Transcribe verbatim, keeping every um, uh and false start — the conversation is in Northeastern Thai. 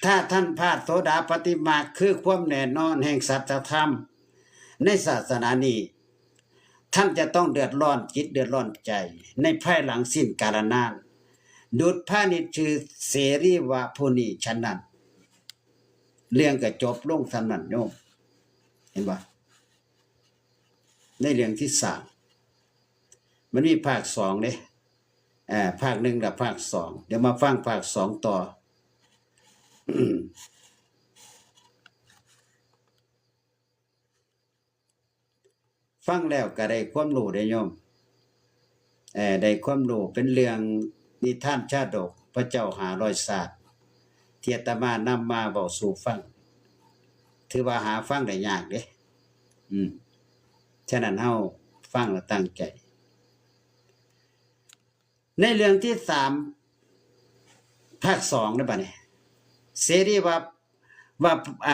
ถ้าท่านพลาดโสดาปัตติมรรค คือความแน่นอนแห่งสัจธรรมในศาสนานี้ ท่านจะต้องเดือดร้อนจิตเดือดร้อนใจ ในภายหลังสิ้นกาลนาน ดุจพระนิจชื่อเสรีวะผู้นี้ฉะนั้น เรื่องก็จบลงส่ำนั้นโยม เห็นบ่ ในเรื่องที่สาม มันมีภาคสองเด้ อ่า ภาคหนึ่งและภาคสอง เดี๋ยวมาฟังภาคสองต่อ ฟังแล้วก็ได้ความรู้เด้โยม เอ่อ ได้ความรู้ เป็นเรื่องนิทานชาดกพระเจ้าห้าร้อยชาติ ที่อาตมานำมาเว้าสู่ฟัง ถือว่าหาฟังได้ยากเด้ อืม ฉะนั้นเฮาฟังแล้วตั้งใจ ในเรื่องที่สาม ภาคสองเด้อบัดนี้ เสรีว่า ว่า